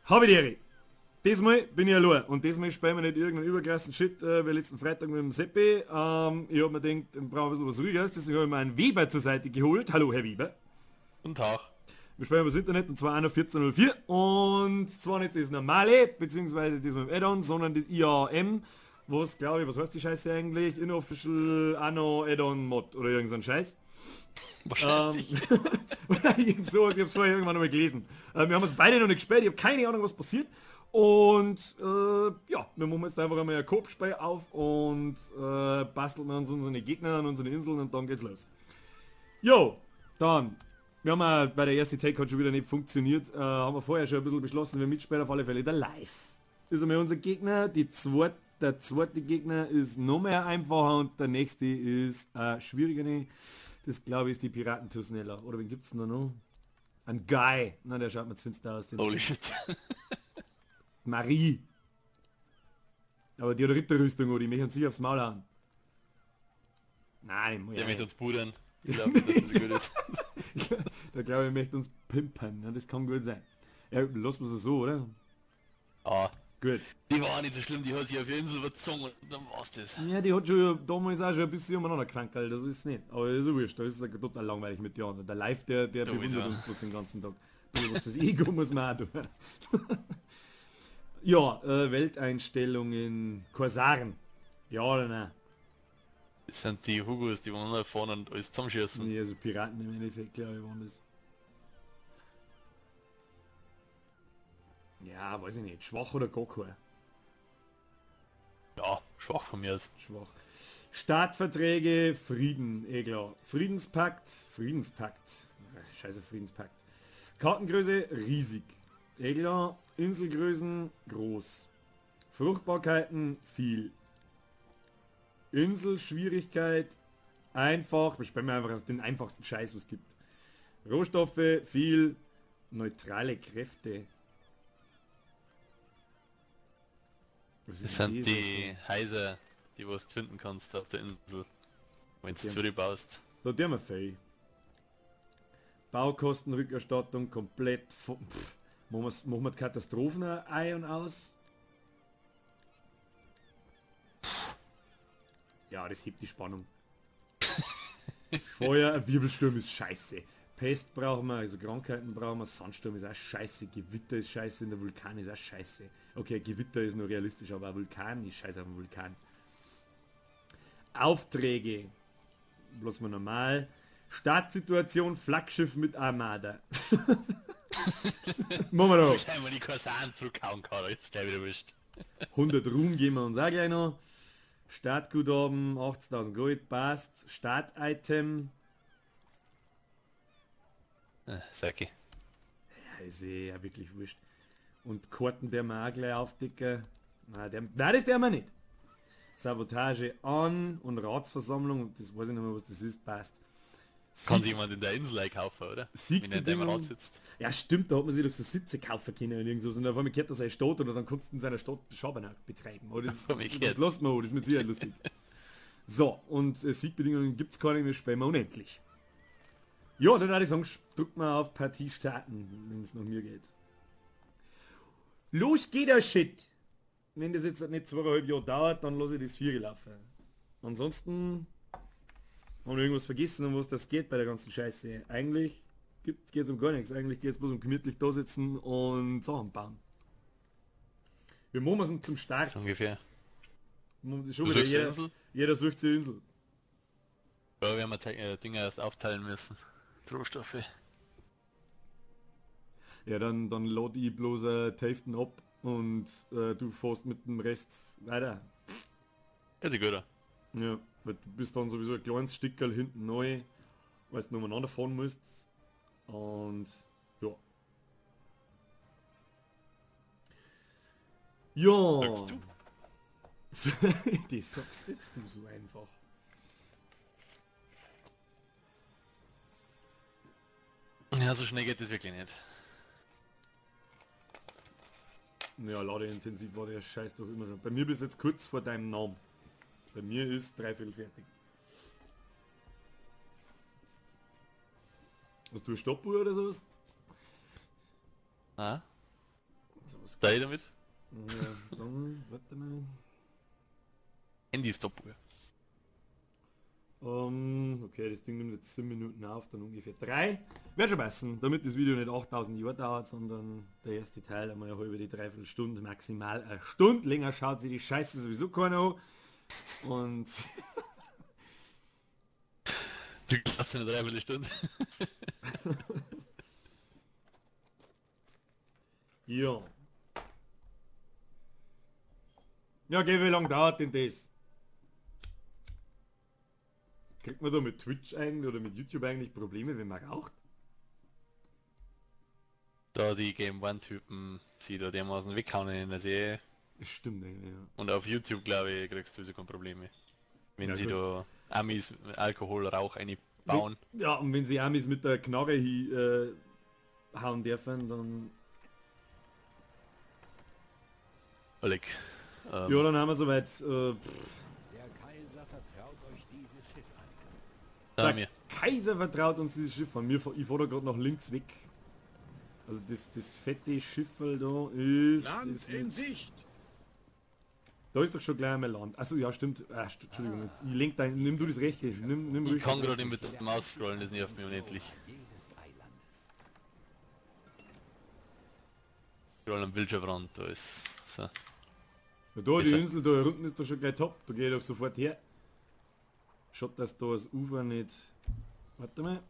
Habe die Ehre. Diesmal bin ich allein und diesmal spielen wir nicht irgendeinen überkrassen Shit wie letzten Freitag mit dem Seppi. Ich hab mir gedacht, wir brauchen ein bisschen was Ruhiges, deswegen habe ich mir einen Weber zur Seite geholt. Hallo Herr Weber. Guten Tag. Wir spielen übers Internet und zwar anno 1404 und zwar nicht das normale, beziehungsweise das mit dem Add-on, sondern das IAM, was glaube ich, was heißt die Scheiße eigentlich? Inofficial Anno Add-on Mod oder irgend so ein Scheiß. Wahrscheinlich. So, ich hab's vorher irgendwann nochmal gelesen. Wir haben es beide noch nicht gespielt, ich hab keine Ahnung, was passiert. Und ja, wir machen jetzt einfach einmal ein Koop-Spiel auf und basteln uns unsere Gegner an unsere Inseln und dann geht's los. Jo, dann. Wir haben auch, bei der ersten Take hat schon wieder nicht funktioniert, haben wir vorher schon ein bisschen beschlossen, wir mitspielen auf alle Fälle der Live. Ist einmal unser Gegner, der zweite Gegner ist noch mehr einfacher und der nächste ist schwieriger. Das glaube ich ist die Piraten-Tusnella. Oder wen gibt's denn da noch? Ein Guy. Na, der schaut mir zu finster aus. Den Holy shit. Marie. Aber die hat eine Ritterrüstung, oder? Die möchten sich aufs Maul hauen. Nein, der möchte uns pudern. Ich glaube nicht, dass das gut ist. Der glaube ich möchte uns pimpern. Ja, das kann gut sein. Ja, lassen wir es so, oder? Ah. Gut. Die war auch nicht so schlimm, die hat sich auf die Insel überzogen und dann war's das. Ja, die hat schon damals auch schon ein bisschen umeinander gequankelt, das ist nicht. Aber das ist ja wurscht, da ist es ja total langweilig mit dir. Der Live, der bewundert uns bloß den ganzen Tag. Was fürs Ego muss man auch tun. Ja, Welteinstellungen, Korsaren. Ja oder nein? Das sind die Hugos, die wollen fahren und alles zusammenschießen. Ja, also Piraten im Endeffekt, glaube ich, waren das. Ja, weiß ich nicht. Schwach oder gar kein? Ja, schwach von mir aus. Schwach. Staatsverträge, Frieden, eh klar. Friedenspakt, Friedenspakt. Scheiße, Friedenspakt. Kartengröße, riesig. Eh klar. Inselgrößen, groß. Fruchtbarkeiten, viel. Inselschwierigkeit, einfach. Wir spielen einfach den einfachsten Scheiß, was es gibt. Rohstoffe, viel. Neutrale Kräfte. Was Das sind die Häuser, die du finden kannst auf der Insel, wenn du zurück baust. Da tun wir viel. Baukostenrückerstattung komplett. Machen wir die Katastrophen ein und aus? Ja, das hebt die Spannung. Feuer, ein Wirbelsturm ist scheiße. Pest brauchen wir, also Krankheiten brauchen wir, Sandsturm ist auch scheiße, Gewitter ist scheiße, in der Vulkan ist auch scheiße. Okay, Gewitter ist nur realistisch, aber ein Vulkan ist scheiße auf dem Vulkan. Aufträge. Bloß mal normal. Startsituation, Flaggschiff mit Armada. Machen wir doch. So scheinbar die Korsaren zurückhauen kann, jetzt gleich wieder wurscht. 100 Ruhm geben wir uns auch gleich noch. Startguthaben, 80.000 Gold, passt. Start-Item. Saki. Ja, ist eh ja wirklich wurscht. Und Karten der wir auch gleich aufdecken. Nein, nein, das der wir nicht. Sabotage an und Ratsversammlung, das weiß ich nicht mehr, was das ist, passt. Kann sich jemand in der Insel einkaufen, oder? Wenn er in deinem Rat sitzt. Ja stimmt, da hat man sich doch so Sitze kaufen können und irgend sowas. Und auf einmal gehört er seine Stadt oder dann kannst du in seiner Stadt Schabernack betreiben. Aber das lässt man auch, das ist mit Sicherheit lustig. So, und Siegbedingungen gibt es keine, wir spielen wir unendlich. Ja, dann würde ich sagen, drückt mal auf Partie starten, wenn es nach mir geht. Los geht der Shit! Wenn das jetzt nicht 2,5 Jahre dauert, dann lasse ich das 4 laufen. Ansonsten haben wir irgendwas vergessen, um was das geht bei der ganzen Scheiße. Eigentlich geht's um gar nichts. Eigentlich geht's bloß um gemütlich da sitzen und Sachen bauen. Wir machen es zum Start. Ungefähr. Schon wieder jeder sucht die Insel. Ja, wir haben Dinge erst aufteilen müssen. Rohstoffe. Ja, dann lade ich bloß Hälften ab und du fährst mit dem Rest weiter. Ja, die gut. Ja, weil du bist dann sowieso ein kleines Stickerl hinten neu, weil du umeinander fahren musst. Und ja. Ja. Sagst du? Das sagst jetzt du so einfach. Ja, so schnell geht das wirklich nicht. Ja, ladeintensiv war der Scheiß doch immer schon. Bei mir bist du jetzt kurz vor deinem Namen. Bei mir ist 3/4 fertig. Hast du eine Stoppuhr oder sowas? Ah? Was Da ich damit? Ja, dann, warte mal. Handy Stop. Okay, das Ding nimmt jetzt 7 Minuten auf, dann ungefähr 3. Wird schon passen, damit das Video nicht 8000 Jahre dauert, sondern der erste Teil einmal eine halbe, die dreiviertel Stunde, maximal eine Stunde. Länger schaut sich die Scheiße sowieso keiner an. Und Du glaubst in eine Dreiviertelstunde. Ja. Ja, okay, wie lange dauert denn das? Kriegt man da mit Twitch eigentlich oder mit YouTube eigentlich Probleme, wenn man raucht? Da die Game One Typen, die da dermaßen weghauen in der See. Das stimmt eigentlich, ja. Und auf YouTube, glaube ich, kriegst du sowieso keine Probleme. Wenn Ja, sie gut. da Amis mit Alkohol, Rauch einbauen. Ja, und wenn sie Amis mit der Knarre hi, hauen dürfen, dann... Oleg. Ja, dann haben wir soweit. Der Kaiser vertraut euch dieses Schiff an. Da Der mir. Kaiser vertraut uns dieses Schiff an. Ich fahr da grad nach links weg. Also das fette Schiffel da ist... Land ist in mit, Sicht! Da ist doch schon gleich einmal Land. Achso, ja, stimmt. Entschuldigung, jetzt, ich lenk dein, nimm du das Rechte. Nimm Ich ruhig kann das gerade Rechte. nicht mit der Maus scrollen, das nervt mich unendlich. Jedes Eilandes. Scrollen am Bildschirmrand, da ist... So. Ja, da, die Besser. Insel da unten ist doch schon gleich top. Da geh ich doch sofort her. Schaut, dass da das Ufer nicht... Warte mal.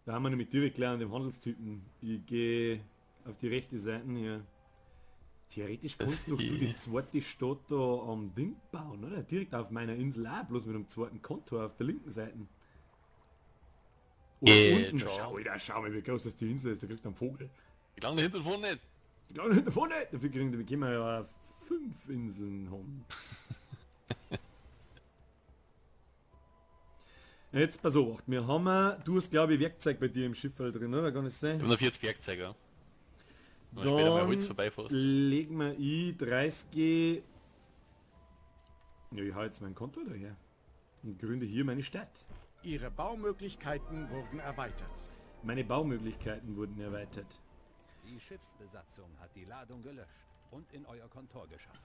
Da haben wir nämlich direkt gleich an dem Handelstypen. Ich geh auf die rechte Seite hier. Theoretisch kannst doch du die zweite Stadt da am Ding bauen, oder? Direkt auf meiner Insel auch, bloß mit dem zweiten Kontor auf der linken Seite. Oder unten. Schau. Schau, Alter, schau mal, wie groß das die Insel ist. Da kriegst du einen Vogel. Ich lange hinten vorne nicht. Die kleine hinten vorne. Dafür kriegen die, können wir ja 5 Inseln haben. Jetzt pass auf, wir haben, du hast glaube ich Werkzeug bei dir im Schiff drin, oder? Kann das sein? Ich hab noch 40 Werkzeuge. Ja. Wenn du später mal Holz Dann vorbeifährst. legen wir i 30. Ja, ich hau jetzt mein Konto daher. Und gründe hier meine Stadt. Ihre Baumöglichkeiten wurden erweitert. Meine Baumöglichkeiten wurden erweitert. Die Schiffsbesatzung hat die Ladung gelöscht und in euer Kontor geschafft.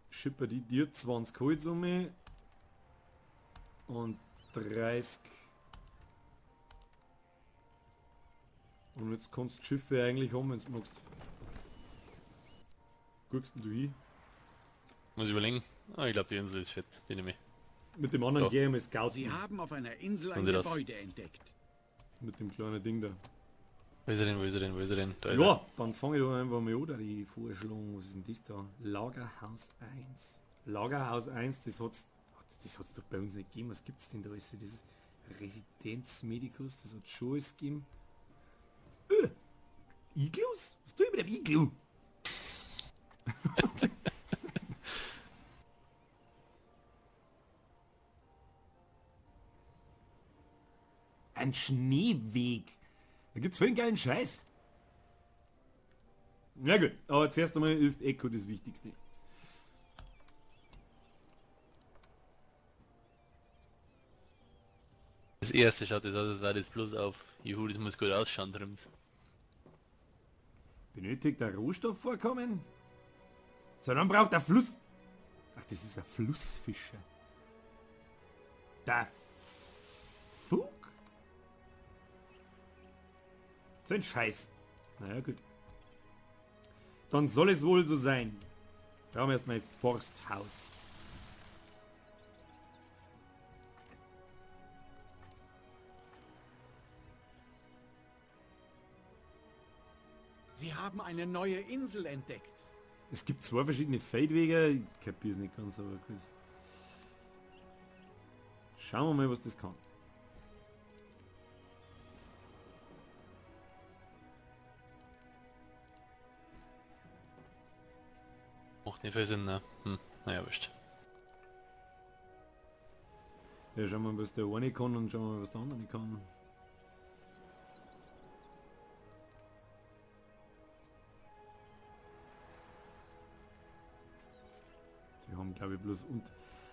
Schipper die dir 20 Holz um mich. Und 30. Und jetzt kannst du Schiffe eigentlich haben, wenn du magst. Guckst denn du hin? Muss ich überlegen. Ah, ich glaube die Insel ist fett. Die nehme ich. Mit dem anderen Ja. gehe ich mal scouten. Sie haben auf einer Insel ein Haben Sie das? Gebäude entdeckt. Mit dem kleinen Ding da. Wo ist er denn? Wo ist er denn? Wo ist er denn? Da ist er. Ja, dann fange ich doch einfach mal an, da die Vorschläge. Was ist denn das da? Lagerhaus 1. Lagerhaus 1, das hat's doch bei uns nicht gegeben. Was gibt's denn da? Ist ja dieses Residenz Medicus, das hat schon alles gegeben. Iglus? Was tue ich mit dem Iglu? Ein Schneeweg. Da gibt's voll den geilen Scheiß. Na gut, aber zuerst einmal ist Echo das Wichtigste. Das erste schaut das aus, als wäre das bloß auf Juhu, das muss gut ausschauen drin. Benötigt ein Rohstoffvorkommen? So, dann braucht er Fluss... Ach, das ist ein Flussfischer. Der Fug? So ein Scheiß. Naja, gut. Dann soll es wohl so sein. Da haben wir erstmal Forsthaus. Sie haben eine neue Insel entdeckt. Es gibt zwei verschiedene Feldwege. Ich kapier's nicht ganz, aber gut. Schauen wir mal, was das kann. Macht nicht viel Sinn, ne? Naja, wurscht. Ja, schauen wir mal, was der eine kann und schauen wir mal, was der andere kann. Die haben, glaube ich, bloß und...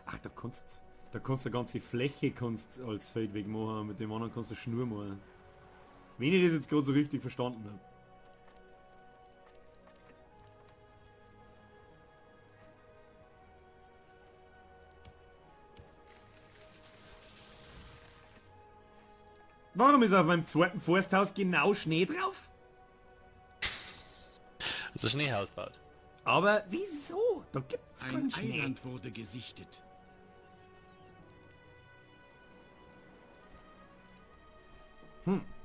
Ach, da kannst du eine ganze Fläche kannst als Feldweg machen, mit dem anderen kannst du Schnur machen. Wenn ich das jetzt gerade so richtig verstanden habe. Warum ist auf meinem zweiten Forsthaus genau Schnee drauf? Also Schneehaus baut. Aber wieso? Da gibt's keinen Ein Schnee. Eiland wurde gesichtet.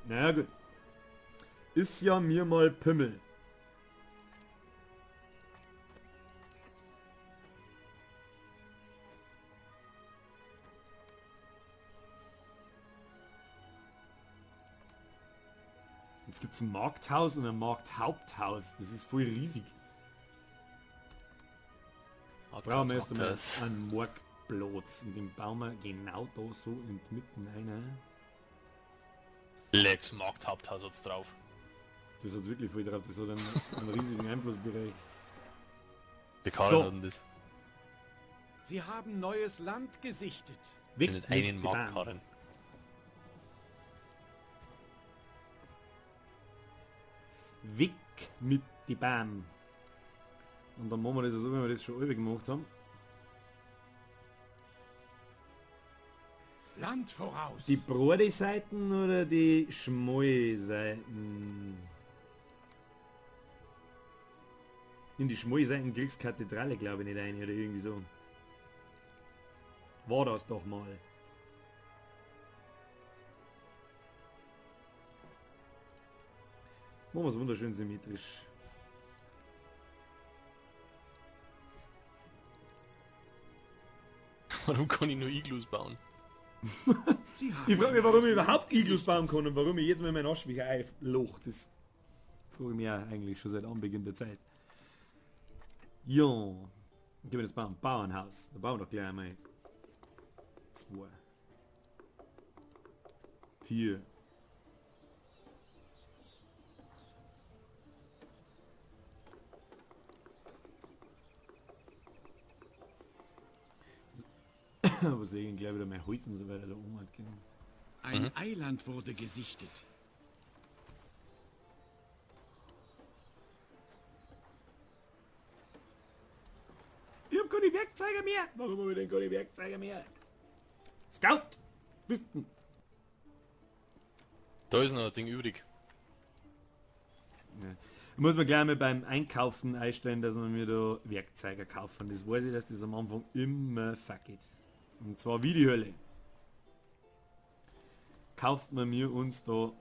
Na gut. Ist ja mir mal Pimmel. Jetzt gibt's ein Markthaus und ein Markthaupthaus. Das ist voll riesig. Brauchen wir erst einmal einen Marktplatz. Und den bauen wir genau da so in die Mitte rein. Lex Markthaupthaus hat's drauf. Das hat wirklich voll drauf, das hat einen riesigen Einflussbereich. Die Karren So. hatten das. Sie haben neues Land gesichtet. Weg Nicht mit einen die Bahn. Marktkarren. Weg mit die Bahn. Und dann machen wir das so, wie wir das schon alle gemacht haben. Land voraus. Die breite Seiten oder die schmale Seiten? In die schmale Seiten kriegst du Kathedrale, glaube ich, nicht ein oder irgendwie so. War das doch mal. Machen wir es wunderschön symmetrisch. Warum kann ich nur Iglus bauen? Sie haben Ich frage mich, ein warum neues ich überhaupt Land Iglus gesichtet. bauen kann und warum ich jetzt mal mein Arschweg einloch. Das frage ich mich auch eigentlich schon seit Anbeginn der Zeit. Ja. Gehen wir jetzt bauen. Bauernhaus. Da bauen wir doch gleich einmal. 2. 4. Wo sehe ich gleich wieder mein Holz und so weiter da oben hat. Ein Eiland wurde gesichtet. Ich hab keine Werkzeuge mehr. Warum hab ich denn keine Werkzeuge mehr? Scout! Bist du? Da ist noch ein Ding übrig. Ja. Muss man gleich mal beim Einkaufen einstellen, dass man mir da Werkzeuge kaufen. Das weiß ich, dass das am Anfang immer fuck it. Und zwar wie die Hölle. Kauft man mir uns da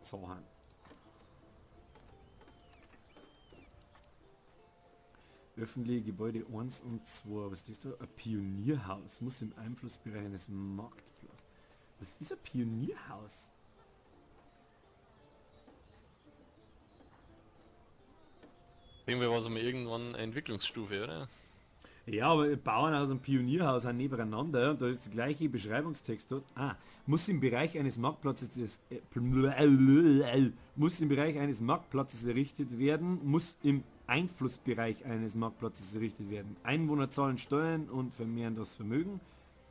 Sachen. Öffentliche Gebäude 1 und 2. Was ist das da? Ein Pionierhaus. Muss im Einflussbereich eines Marktplatzes. Was ist ein Pionierhaus? Irgendwie war es mal irgendwann eine Entwicklungsstufe, oder? Ja, aber Bauernhaus und Pionierhaus sind nebeneinander und da ist der gleiche Beschreibungstext dort. Ah, muss im Bereich eines Marktplatzes des, muss im Bereich eines Marktplatzes errichtet werden, muss im Einflussbereich eines Marktplatzes errichtet werden. Einwohner zahlen Steuern und vermehren das Vermögen.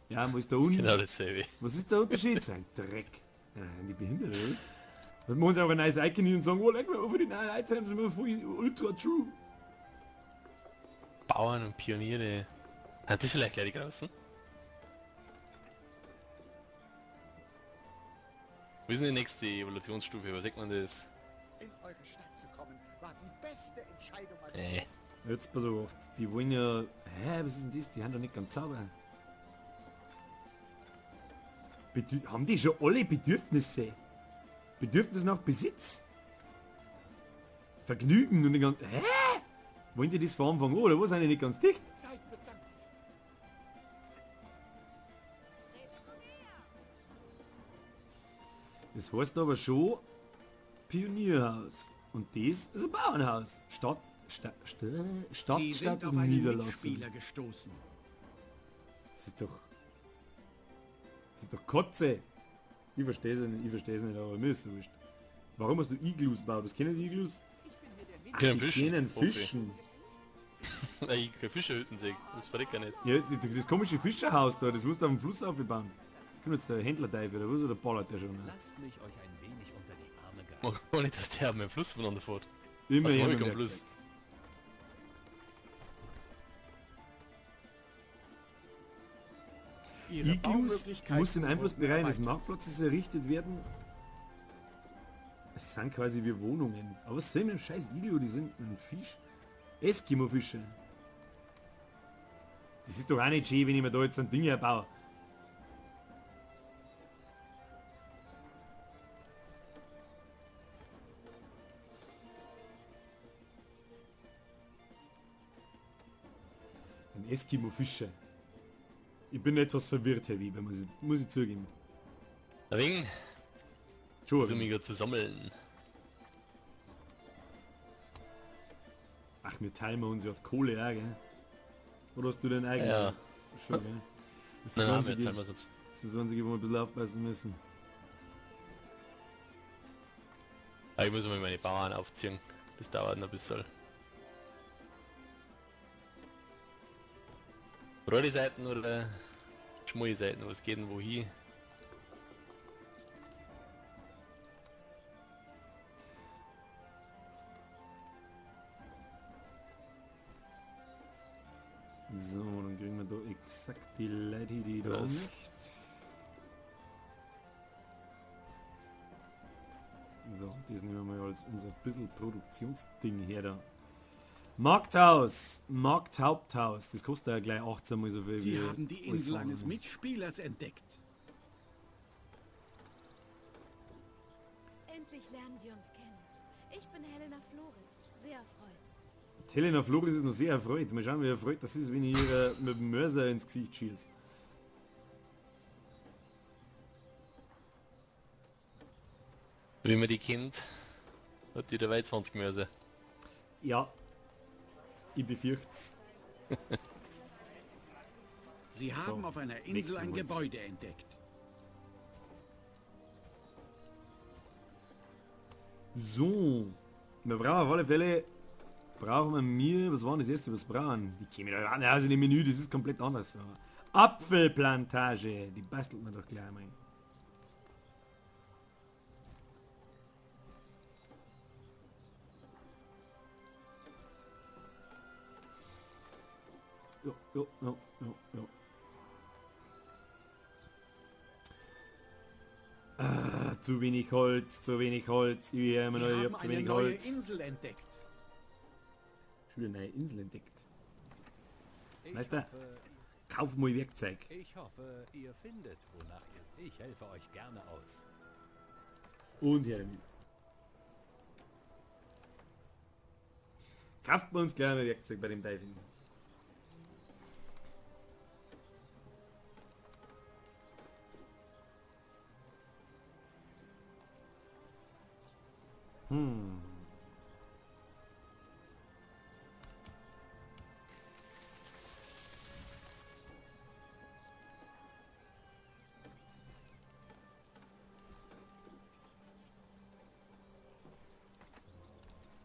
Ja, wo ist der Unterschied? Genau dasselbe. Was ist der Unterschied? So ein Dreck. Ja, die behindert ist. Wir machen uns auch ein neues Icon hin und sagen, oh, leck mal, für die neuen Items sind wir voll ultra true. Bauern und Pioniere. Hat das vielleicht gleich die Großen? Wo ist denn die nächste Evolutionsstufe? Was sagt man das? In eure Stadt zu kommen, war die beste Entscheidung meines Äh. Lebens. Jetzt pass auf, die wollen ja... Hä, was ist denn das? Die haben doch nicht ganz sauber. Haben die schon alle Bedürfnisse? Bedürfnis nach Besitz? Vergnügen und den ganzen... Hä? Wollen die das von Anfang an, oder was? Sind die nicht ganz dicht? Seid bedankt. Das heißt aber schon Pionierhaus. Und das ist ein Bauernhaus. Stadt, Stadt, Stadt, Stadt, Sie sind Stadt ist auf einen Niederlassung. Mitspieler gestoßen. Das ist doch... Das ist doch Kotze. Ich verstehe es nicht, ich verstehe es nicht, aber mir ist es wurscht. Warum hast du Iglus gebaut? Was kennen die Iglus? Ich kann Die fischen. kennen hoffe ich. Fischen. Nein, ich kann Fischerhütten sehen. Das verreckt ja nicht. Ja, das komische Fischerhaus da, das musst du auf dem Fluss aufbauen. Kommt jetzt der Händler-Dive oder was? Oder ballert der schon? Lasst mich euch ein wenig unter die Arme greifen. Mag gar nicht, dass der mit dem Fluss voneinander fährt. Immer Also, her hab mit ich dem keinen Fluss. Werkzeug. Ihre Iglus Baumöglichkeiten muss im Einflussbereich wurden eines erweitert. Marktplatzes errichtet werden. Es sind quasi wie Wohnungen. Aber was soll mit dem scheiß Iglu? Die sind ein Fisch. Eskimo-Fische. Das ist doch auch nicht schön, wenn ich mir da jetzt ein Ding herbaue. Ein Eskimo-Fischer. Ich bin etwas verwirrt, Herr Weber, muss ich zugeben. Deswegen, Schon. so mega zu sammeln. Ach, wir teilen wir uns ja die Kohle auch, gell? Oder hast du deinen eigenen? Ja. Schon, gell? Das ist Nein, das nein, wir Einzige, teilen wir uns. das ist das Einzige, wo wir ein bisschen aufpassen müssen. Ah, ich muss mal meine Bauern aufziehen. Das dauert noch ein bisschen. Rolle Seiten oder schmale Seiten, was geht denn wohin? So, dann kriegen wir da exakt die Leute, die da Was? nicht. So, das nehmen wir mal als unser bisschen Produktionsding her da. Markthaus, Markthaupthaus, das kostet ja gleich 18 mal so viel Sie wie haben die alles Insel eines andere. Mitspielers entdeckt. Endlich lernen wir uns kennen. Ich bin Helena Flores, sehr erfreut. Helena Flores ist noch sehr erfreut. Mal schauen, wie erfreut das ist, wenn ich ihr mit dem Mörser ins Gesicht schieße. Wie man die kennt, hat die dabei 20 Mörser. Ja, ich befürcht's. Sie haben auf einer Insel ein mit uns. Gebäude entdeckt. So, wir brauchen auf alle Fälle, brauchen wir mir, was war denn das erste, was brauchen? Die kämen da ran, also in dem Menü, das ist komplett anders. Apfelplantage, die bastelt man doch gleich mal. Jo, jo, jo, jo, jo. Ah, zu wenig Holz, zu wenig Holz. Ich, immer Sie noch, ich haben hab zu eine wenig neue Holz. Insel entdeckt. Schon wieder eine neue Insel entdeckt. Ich Meister. hoffe, Kauf mal Werkzeug. ich hoffe, ihr findet, wonach ihr... Ich helfe euch gerne aus. Und her damit. Kauft man uns gleich mal Werkzeug bei dem Diving.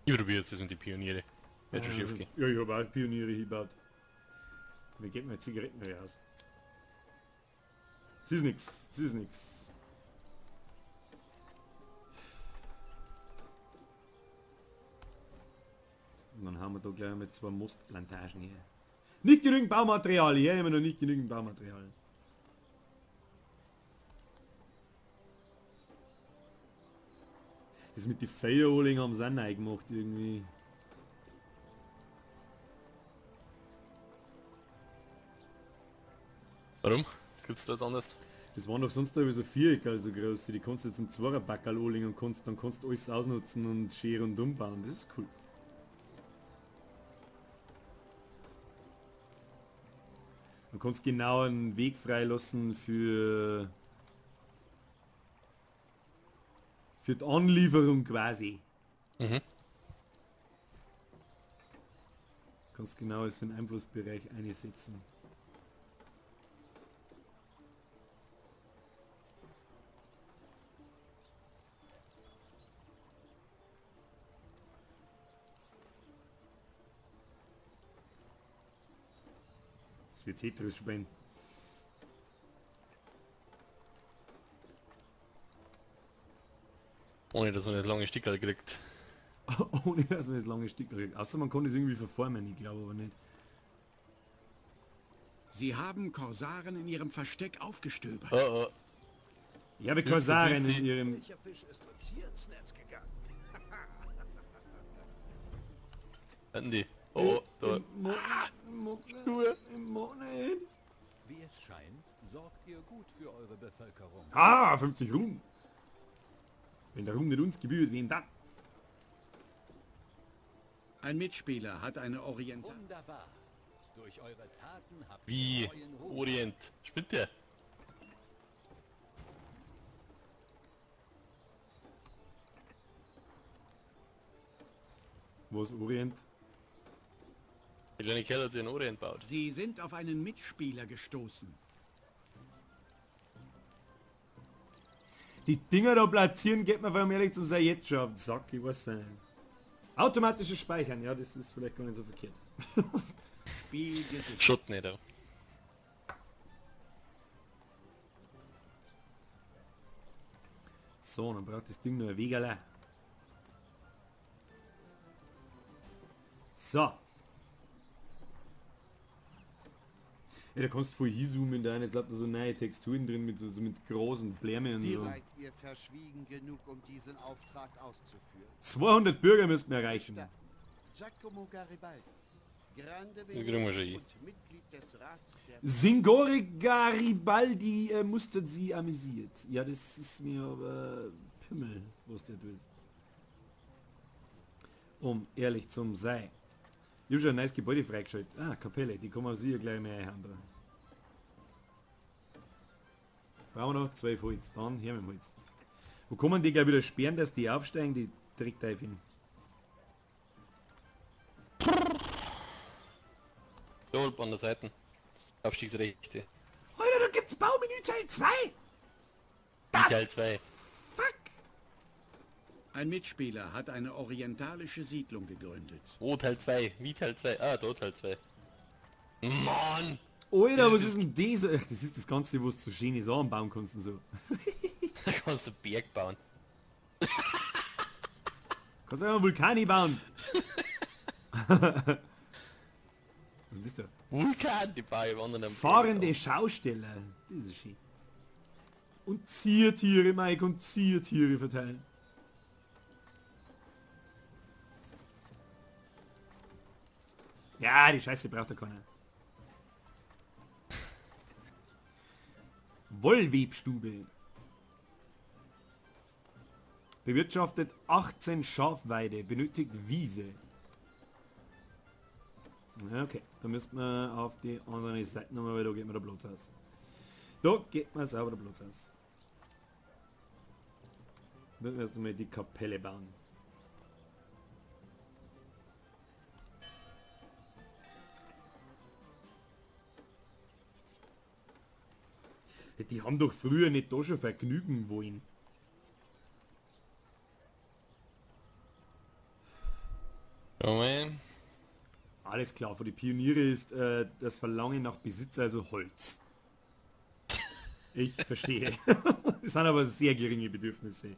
Ich probiere jetzt das mit den Pioniere. Wird schon schief gehen. Ja, ich habe auch Pioniere gebaut. Mir geht meine Zigaretten wieder aus. Es ist nix, es ist nix. Und dann haben wir da gleich mit zwei Mostplantagen hier. Nicht genügend Baumaterial, hier immer noch nicht genügend Baumaterial. Das mit die Firewalling haben sie auch neu gemacht irgendwie. Warum? Was gibt's da jetzt anders? Das waren doch sonst immer so Vierecke, so groß. Die kannst du jetzt im Zweierbackerl anlegen und kannst, dann kannst du alles ausnutzen und scheren und umbauen. Das ist cool. Dann kannst du genau einen Weg freilassen für die Anlieferung quasi. Mhm. Kannst genau es in den Einflussbereich einsetzen. Das wird Tetris spielen. Ohne dass man das lange Stickerl kriegt. Ohne dass man das lange Stickerl kriegt. Außer man kann das irgendwie verformen, ich glaube aber nicht. Sie haben Korsaren in ihrem Versteck aufgestöbert. Oh, oh. Ich habe Korsaren in ihrem... Welcher Fisch ist uns hier ins Netz gegangen? Hatten die? Oh, da. Wie es scheint, sorgt ihr gut für eure Bevölkerung. Ah, 50 Ruhm. Wenn der Ruhm nicht uns gebührt, wem dann? Ein Mitspieler hat eine Orient... Wunderbar. Durch eure Taten habt Wie? ihr neuen Ruhm. Orient. Spinnt der? Wo ist Orient? Der kleine Kerl hat sich einen Orient gebaut. Sie sind auf einen Mitspieler gestoßen. Die Dinger da platzieren geht mir, um ehrlich zu sein, jetzt schon auf den Sack, ich weiß nicht. Automatisches Speichern, ja, das ist vielleicht gar nicht so verkehrt. Spiel gesichert. Schaut nicht da. So, dann braucht das Ding nur ein Wegerle. So. Ja, da kannst du voll hinzoomen, da ich glaube, da so neue Texturen drin mit so mit großen Blämen und so. Seid ihr verschwiegen genug, um diesen Auftrag auszuführen? 200 Bürger müssten wir erreichen. Giacomo Garibaldi, Grande Das kriegen wir schon hin. und Mitglied des Rats der Singore Garibaldi mustert sie amüsiert. Ja, das ist mir aber Pimmel, was der tut. Um ehrlich zum sein. Ich hab schon ein neues Gebäude freigeschaltet. Ah, Kapelle, die kann man sicher gleich mehr einhauen. Da. Brauchen wir noch 12 Holz, dann her mit dem Holz. Wo kann man die gleich wieder sperren, dass die aufsteigen? Die trägt hin. Da an der Seite. Aufstiegsrechte. Alter, da gibt's Baumenü Teil 2! Teil 2. Fuck! Ein Mitspieler hat eine orientalische Siedlung gegründet. Oh, Teil 2. Wie Teil 2? Ah, da Teil 2. Mann! Alter, was ist denn das? Ach, das ist das Ganze, wo du so schöne Sachen bauen kannst und so. Da kannst du einen Berg bauen. Kannst du auch einen Vulkan bauen. Was ist das da? Vulkan, die baue ich anderen am Berg Fahrende Schausteller. Das ist schön. Und Ziertiere, Mike, und Ziertiere verteilen. Ja, die Scheiße braucht ja keiner. Wollwebstube. Bewirtschaftet 18 Schafweide, benötigt Wiese. Okay, da müssten wir auf die andere Seite nochmal, weil da geht mir der Platz aus. Da geht mir sauber der Platz aus. Müssen wir erst einmal die Kapelle bauen. Die haben doch früher nicht da schon vergnügen wollen. Moment. Alles klar, für die Pioniere ist das Verlangen nach Besitz also Holz. Ich verstehe. Das sind aber sehr geringe Bedürfnisse.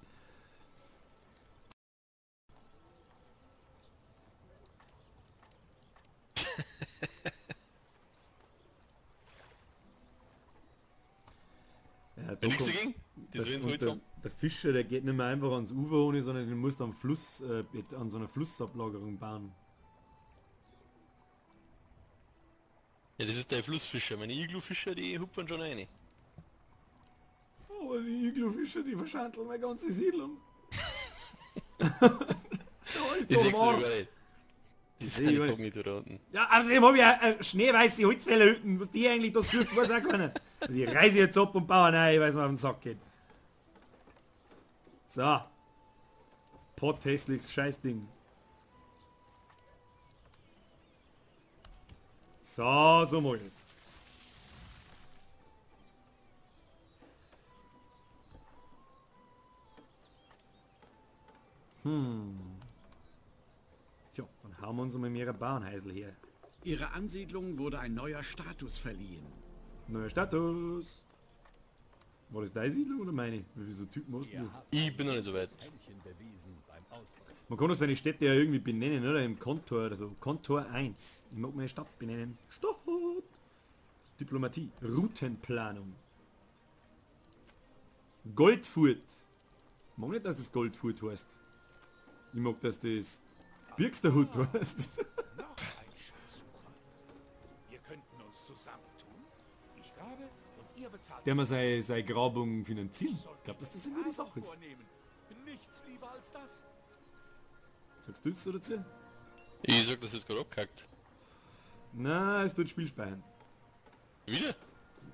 Ja, da Nichts kommt- dagegen? Das der, will und Holz haben. der Fischer, der geht nicht mehr einfach ans Ufer ohne, sondern den musst du am Fluss, an so einer Flussablagerung bauen. Ja, das ist der Flussfischer. Meine Iglu-Fischer, die hupfen schon rein. Oh, die Iglu-Fischer, die verschandeln meine ganze Siedlung. Da ist Die doch sechs wahr. gar nicht. Die seh sind ich gar nicht. inkognito da unten. Ja, außerdem habe ich eine schneeweiße Holzfällerhütten. Was die eigentlich da sucht, weiß auch keiner. Die reise jetzt ab und baue rein, weil es mir auf den Sack geht. So. Potthässliches Scheißding. So, so mach ich es. Tja, dann hauen wir uns einmal mehrere Bauernhäusl her. Ihrer Ansiedlung wurde ein neuer Status verliehen. Neuer Status. War das deine Siedlung oder meine? Wie viele so Typen hast du? Ich bin noch nicht so weit. Man kann doch seine Städte ja irgendwie benennen, oder? Im Kontor oder so. Kontor 1. Ich mag meine Stadt benennen. Stadt! Diplomatie. Routenplanung. Goldfurt. Ich mag nicht, dass das Goldfurt heißt. Ich mag, dass das Birksterhut heißt. Noch ein Schatzsucher. Wir könnten uns zusammentun. Ich grabe und ihr bezahlt. Der man seine Grabung finanzieren. Ich glaube, dass das eine gute Sache ist. Nichts lieber als das. Sagst du jetzt so dazu? Ich sag, das ist gerade abgehackt. Na, es tut Spiel speichern. Wieder?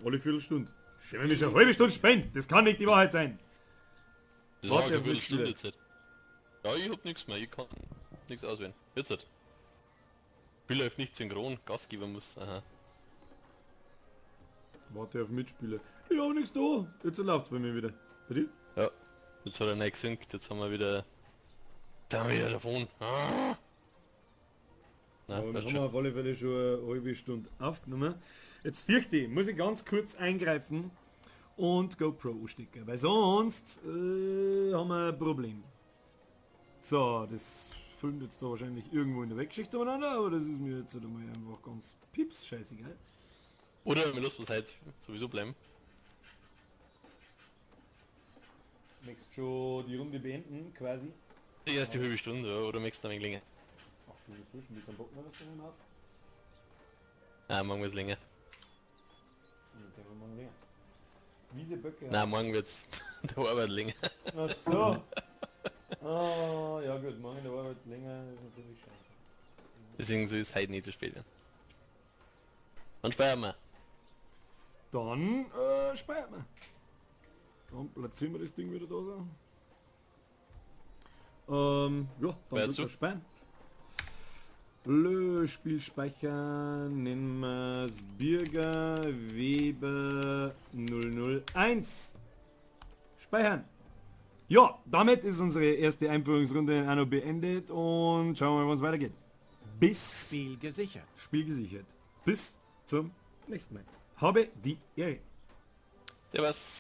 Alle Viertelstunde. Schön, wenn wir schon eine halbe Stunde spielen. Das kann nicht die Wahrheit sein. Das war Warte eine auf mich Viertelstunde wieder. jetzt. Ja, ich hab nichts mehr, ich kann nichts auswählen. Jetzt halt. Spiel läuft nicht synchron, Gas geben muss. Aha. Warte auf Mitspieler. Ich hab nichts da. Jetzt läuft's bei mir wieder. Bei dir? Ja. Jetzt hat er nicht gesinkt, jetzt haben wir wieder. Jetzt haben wir wieder davon. Ah. Na, Aber wir passt haben schon. auf alle Fälle schon eine halbe Stunde aufgenommen. Jetzt fürchte ich, muss ich ganz kurz eingreifen und GoPro anstecken, weil sonst haben wir ein Problem. So, das filmt jetzt da wahrscheinlich irgendwo in der Weggeschichte umeinander, aber das ist mir jetzt halt einmal einfach ganz pips scheißegal. Oder wir lassen es heute sowieso bleiben. Möchtest schon die Runde beenden, quasi? Die erste halbe Stunde, ja, oder möchtest du ein wenig länger? Ach du, bist so schon, keinen Bock mehr, was du denn auf? Nein, morgen wird's länger. Ich denke, morgen länger. Wiese Böcke. Nein, morgen wird's der Arbeit länger. Ach so. Ah, ja gut, morgen in der Arbeit länger ist natürlich scheiße. Deswegen soll es heute nicht zu spät werden. Dann speichern wir. Dann speichern wir. Dann platzieren wir das Ding wieder da so. Ja, dann Weißt wird wir du? speichern. Löschspiel speichern, nennen wir es Birger Weber 001. Speichern. Ja, damit ist unsere erste Einführungsrunde in Anno beendet und schauen wir mal, wo es weitergeht. Bis Spiel gesichert. Spiel gesichert. Bis zum nächsten Mal. Habe die Ehre. Servus.